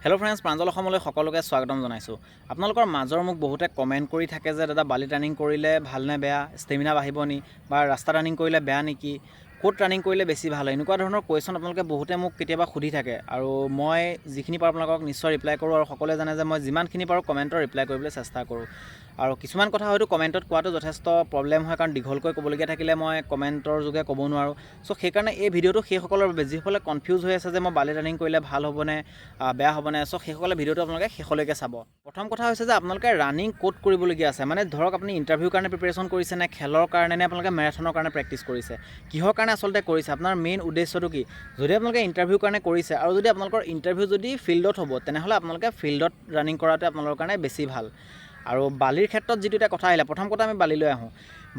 Hello' friends, Pranjal অসমলৈ সকলোকে স্বাগতম জনাইছোঁ। আপোনালোকৰ মাজৰ মোক বহুতে কমেণ্ট কৰি থাকে যে দাদা, বালিত ৰানিং কৰিলে ভালনে বেয়া, ষ্টেমিনা বাঢ়িব নি, বা ৰাস্তাত ৰানিং কৰিলে বেয়া নেকি, ক'ত ৰানিং কৰিলে বেছি ভাল হয়, এনেকুৱা ধৰণৰ কুৱেশ্যন আপোনালোকে বহুতে মোক কেতিয়াবা সুধি থাকে। আৰু মই যিখিনি পাৰোঁ আপোনালোকক নিশ্চয় ৰিপ্লাই কৰোঁ আৰু সকলোৱে জানে যে মই যিমানখিনি পাৰোঁ কমেণ্টৰ ৰিপ্লাই কৰিবলৈ চেষ্টা কৰোঁ। আৰু কিছুমান কথা হয়তো কমেণ্টত কোৱাটো যথেষ্ট প্ৰব্লেম হয়, কাৰণ দীঘলকৈ ক'বলগীয়া থাকিলে মই কমেণ্টৰ যোগে ক'ব নোৱাৰোঁ। চ' সেইকাৰণে এই ভিডিঅ'টো সেইসকলৰ বাবে, যিসকলে কনফিউজ হৈ আছে যে মই বালিত ৰানিং কৰিলে ভাল হ'বনে বেয়া হ'বনে। চ' সেইসকলে ভিডিঅ'টো আপোনালোকে শেষলৈকে চাব। প্ৰথম কথা হৈছে যে আপোনালোকে ৰানিং ক'ত কৰিবলগীয়া আছে, মানে ধৰক আপুনি ইণ্টাৰভিউৰ কাৰণে প্ৰিপেৰেশ্যন কৰিছে নে খেলৰ কাৰণে নে আপোনালোকে মেৰাথনৰ কাৰণে প্ৰেক্টিছ কৰিছে, কিহৰ কাৰণে আচলতে কৰিছে, আপোনাৰ মেইন উদ্দেশ্যটো কি? যদি আপোনালোকে ইণ্টাৰভিউৰ কাৰণে কৰিছে আৰু যদি আপোনালোকৰ ইণ্টাৰভিউ যদি ফিল্ডত হ'ব, তেনেহ'লে আপোনালোকে ফিল্ডত ৰানিং কৰাটোৱে আপোনালোকৰ কাৰণে বেছি ভাল। আৰু বালিৰ ক্ষেত্ৰত যিটো এতিয়া কথা আহিলে, প্ৰথম কথা আমি বালিলৈ আহোঁ।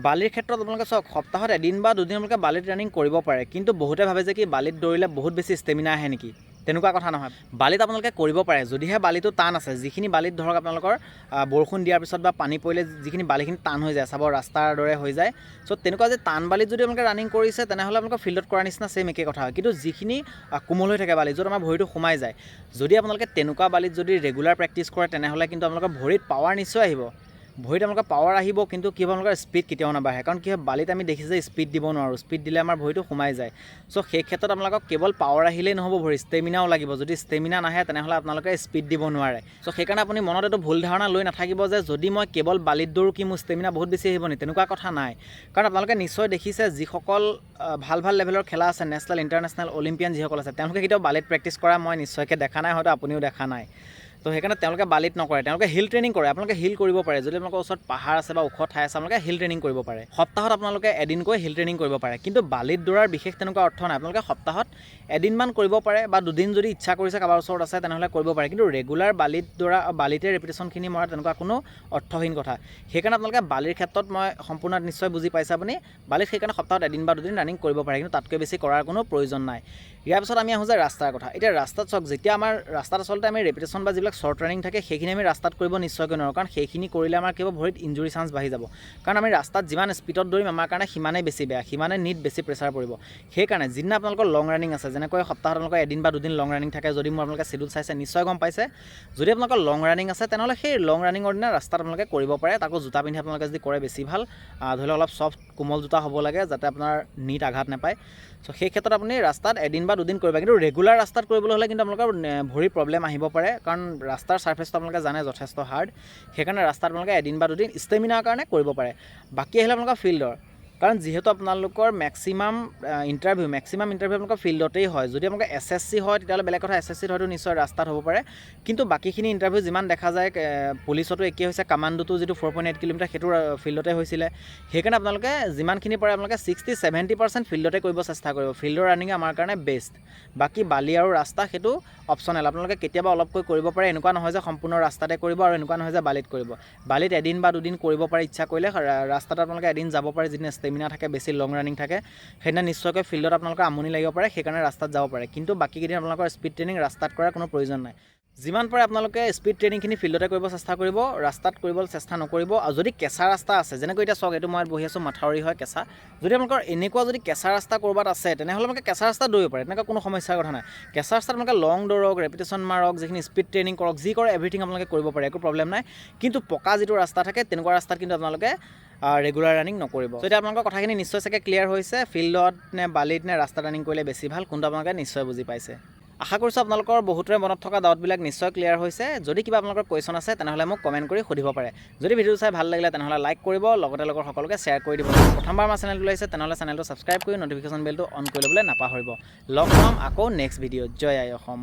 বালিৰ ক্ষেত্ৰত আপোনালোকে চাওক, সপ্তাহত এদিন বা দুদিন আপোনালোকে বালিত ৰানিং কৰিব পাৰে। কিন্তু বহুতে ভাবে যে কি বালিত দৌৰিলে বহুত বেছি ষ্টেমিনা আহে নেকি? তেনেকুৱা কথা নহয়। বালিত আপোনালোকে কৰিব পাৰে, যদিহে বালিটো টান আছে। যিখিনি বালিত ধৰক আপোনালোকৰ বৰষুণ দিয়াৰ পিছত বা পানী পৰিলে যিখিনি বালিখিনি টান হৈ যায়, চাব ৰাস্তাৰ দৰে হৈ যায়। চ' তেনেকুৱা যে টান বালিত যদি আপোনালোকে ৰানিং কৰিছে, তেনেহ'লে আপোনালোকৰ ফিল্ডত কৰাৰ নিচিনা ছেইম একে কথা হয়। কিন্তু যিখিনি কোমল হৈ থাকে বালি, য'ত আমাৰ ভৰিটো সোমাই যায়, যদি আপোনালোকে তেনেকুৱা বালিত যদি ৰেগুলাৰ প্ৰেক্টিছ কৰে, তেনেহ'লে কিন্তু আপোনালোকৰ ভৰিত পাৱাৰ নিশ্চয় আহিব। ভৰিত আপোনালোকৰ পাৱাৰ আহিব, কিন্তু কি হ'ব, আপোনালোকৰ স্পীড কেতিয়াও নাবাঢ়ে। কাৰণ কি হয়, বালিত আমি দেখিছোঁ যে স্পীড দিব নোৱাৰোঁ, স্পীড দিলে আমাৰ ভৰিটো সোমাই যায়। চ' সেই ক্ষেত্ৰত আপোনালোকক কেৱল পাৱাৰ আহিলেই নহ'ব, ভৰি ষ্টেমিনাও লাগিব। যদি ষ্টেমিনা নাহে, তেনেহ'লে আপোনালোকে স্পীড দিব নোৱাৰে। চ' সেইকাৰণে আপুনি মনত এইটো ভুল ধাৰণা লৈ নাথাকিব যে যদি মই কেৱল বালিত দৌৰোঁ, কি মোৰ ষ্টেমিনা বহুত বেছি আহিব নেকি? তেনেকুৱা কথা নাই। কাৰণ আপোনালোকে নিশ্চয় দেখিছে, যিসকল ভাল ভাল লেভেলৰ খেলা আছে, নেশ্যনেল, ইণ্টাৰনেশ্যনেল, অলিম্পিয়ান যিসকল আছে, তেওঁলোকে কেতিয়াও বালিত প্ৰেক্টিছ কৰা মই নিশ্চয়কৈ দেখা নাই, হয়তো আপুনিও দেখা নাই। তো সেইকাৰণে তেওঁলোকে বালিত নকৰে, তেওঁলোকে হিল ট্ৰেইনিং কৰে। আপোনালোকে হিল কৰিব পাৰে। যদি আপোনালোকৰ ওচৰত পাহাৰ আছে বা ওখ ঠাই আছে, আপোনালোকে হিল ট্ৰেইনিং কৰিব পাৰে। সপ্তাহত আপোনালোকে এদিনকৈ হিল ট্ৰেইনিং কৰিব পাৰে। কিন্তু বালিত দৌৰাৰ বিশেষ তেনেকুৱা অৰ্থ নাই। আপোনালোকে সপ্তাহত এদিনমান কৰিব পাৰে বা দুদিন যদি ইচ্ছা কৰিছে, কাৰোবাৰ ওচৰত আছে, তেনেহ'লে কৰিব পাৰে। কিন্তু ৰেগুলাৰ বালিত দৌৰা, বালিতে ৰেপিটেশ্যনখিনি মৰা, তেনেকুৱা কোনো অৰ্থহীন কথা। সেইকাৰণে আপোনালোকে বালিৰ ক্ষেত্ৰত মই সম্পূৰ্ণ নিশ্চয় বুজি পাইছে আপুনি। বালিত সেইকাৰণে সপ্তাহত এদিন বা দুদিন ৰানিং কৰিব পাৰে, কিন্তু তাতকৈ বেছি কৰাৰ কোনো প্ৰয়োজন নাই। ইয়াৰ পিছত আমি আহোঁ যে ৰাস্তাৰ কথা। এতিয়া ৰাস্তাত চাওক, যেতিয়া আমাৰ ৰাস্তাত আচলতে আমি ৰেপিটেশ্যন বা যিবিলাক শ্বৰ্ট ৰানিং থাকে, সেইখিনি আমি ৰাস্তাত কৰিব নিশ্চয়কৈ নোৱাৰোঁ। কাৰণ সেইখিনি কৰিলে আমাৰ কি হ'ব, ভৰিত ইঞ্জুৰি চান্স বাঢ়ি যাব। কাৰণ আমি ৰাস্তাত যিমান স্পীডত দৌৰিম, আমাৰ কাৰণে সিমানেই বেছি বেয়া, সিমানেই নিত বেছি প্ৰেছাৰ পৰিব। সেইকাৰণে যিদিনা আপোনালোকৰ লং ৰানিং আছে, যেনেকৈ সপ্তাহত আপোনালোকৰ এদিন বা দুদিন লং ৰানিং থাকে, যদি মোৰ আপোনালোকে চিডিউল চাইছে নিশ্চয় গম পাইছে, যদি আপোনালোকৰ লং ৰানিং আছে, তেনেহ'লে সেই লং ৰানিঙৰ দিনা ৰাস্তাত আপোনালোকে কৰিব পাৰে। তাকো জোতা পিন্ধি আপোনালোকে যদি কৰে বেছি ভাল। ধৰি লওক অলপ ছফ্ট কোমল জোতা হ'ব লাগে, যাতে আপোনাৰ নিত আঘাত নাপায়। চ' সেই ক্ষেত্ৰত আপুনি ৰাস্তাত এদিন বা দুদিন কৰিব। কিন্তু ৰেগুলাৰ ৰাস্তাত কৰিবলৈ হ'লে কিন্তু আপোনালোকৰ ভৰিৰ প্ৰব্লেম আহিব পাৰে, কাৰণ ৰাস্তাৰ ছাৰ্ফেচটো আপোনালোকে জানে যথেষ্ট হাৰ্ড। সেইকাৰণে ৰাস্তাত আপোনালোকে এদিন বা দুদিন ষ্টেমিনাৰ কাৰণে কৰিব পাৰে। বাকী আহিলে আপোনালোকৰ ফিল্ডৰ। কাৰণ যিহেতু আপোনালোকৰ মেক্সিমাম ইণ্টাৰভিউ আপোনালোকৰ ফিল্ডতেই হয়। যদি আপোনালোকৰ এছএছচি হয়, তেতিয়াহ'লে বেলেগ কথা। এছএছচিত হয়তো নিশ্চয় ৰাস্তাত হ'ব পাৰে। কিন্তু বাকীখিনি ইণ্টাৰভিউ যিমান দেখা যায়, পুলিচতো একেই হৈছে, কামাণ্ডোতো যিটো 4.8 কিলোমিটাৰ, সেইটো ফিল্ডতে হৈছিলে। সেইকাৰণে আপোনালোকে যিমানখিনি পাৰে আপোনালোকে 60-70% ফিল্ডতে কৰিব চেষ্টা কৰিব। ফিল্ডৰ ৰানিং আমাৰ কাৰণে বেষ্ট। বাকী বালি আৰু ৰাস্তা সেইটো অপশ্যনেল। আপোনালোকে কেতিয়াবা অলপকৈ কৰিব পাৰে। এনেকুৱা নহয় যে সম্পূৰ্ণ ৰাস্তাতে কৰিব আৰু এনেকুৱা নহয় যে বালিত কৰিব। বালিত এদিন বা দুদিন কৰিব পাৰে ইচ্ছা কৰিলে। ৰাস্তাত আপোনালোকে এদিন যাব পাৰে, যিদিনা ষ্টেমিনা থাকে বেছি, লং ৰানিং থাকে, সেইদিনা নিশ্চয়কৈ ফিল্ডত আপোনালোকৰ আমনি লাগিব পাৰে, সেইকাৰণে ৰাস্তাত যাব পাৰে। কিন্তু বাকীকেইদিন আপোনালোকৰ স্পীড ট্ৰেইনিং ৰাস্তাত কৰাৰ কোনো প্ৰয়োজন নাই। যিমান পাৰে আপোনালোকে স্পীড ট্ৰেইনিংখিনি ফিল্ডতে কৰিব চেষ্টা কৰিব, ৰাস্তাত কৰিব চেষ্টা নকৰিব। আৰু যদি কেঁচা ৰাস্তা আছে, যেনেকৈ এতিয়া চাওক, এইটো মই বহি আছোঁ, মাথাউৰি হয়, কেঁচা। যদি আপোনালোকৰ এনেকুৱা যদি কেঁচা ৰাস্তা ক'ৰবাত আছে, তেনেহ'লে আপোনালোকে কেঁচা ৰাস্তাত দৌৰিব পাৰে, তেনেকুৱা কোনো সমস্যাৰ কথা নাই। কেঁচা ৰাস্তাত আপোনালোকে লং দৌৰক, ৰেপিটেশ্যন মাৰক, যিখিনি স্পীড ট্ৰেইনিং কৰক, যি কৰে এভৰিথিং আপোনালোকে কৰিব পাৰে, একো প্ৰব্লেম নাই। কিন্তু পকা যিটো ৰাস্তা থাকে, তেনেকুৱা ৰাস্তাত কিন্তু আপোনালোকে ৰেগুলাৰ ৰানিং নকৰিব। চ' এতিয়া আপোনালোকৰ কথাখিনি নিশ্চয় চাগে ক্লিয়াৰ হৈছে। ফিল্ডত নে বালিত নে ৰাস্তাত ৰানিং কৰিলে বেছি ভাল, কোনটো আপোনালোকে নিশ্চয় বুজি পাইছে। আশা কৰিছোঁ আপোনালোকৰ বহুতৰে মনত থকা ডাউটবিলাক নিশ্চয় ক্লিয়াৰ হৈছে। যদি কিবা আপোনালোকৰ কুৱেশ্যন আছে, তেনেহ'লে মোক কমেণ্ট কৰি সুধিব পাৰে। যদি ভিডিঅ'টো চাই ভাল লাগিলে, তেনেহ'লে লাইক কৰিব, লগতে লগৰ সকলোকে শ্বেয়াৰ কৰি দিব। প্ৰথমবাৰ আমাৰ চেনেলটো আহিছে, তেনেহ'লে চেনেলটো ছাবস্ক্ৰাইব কৰি ন'টিফিকেশ্যন বেলটো অন কৰি ল'বলৈ নাপাহৰিব। লগ পাম আকৌ নেক্সট ভিডিঅ'ত। জয় আই অসম।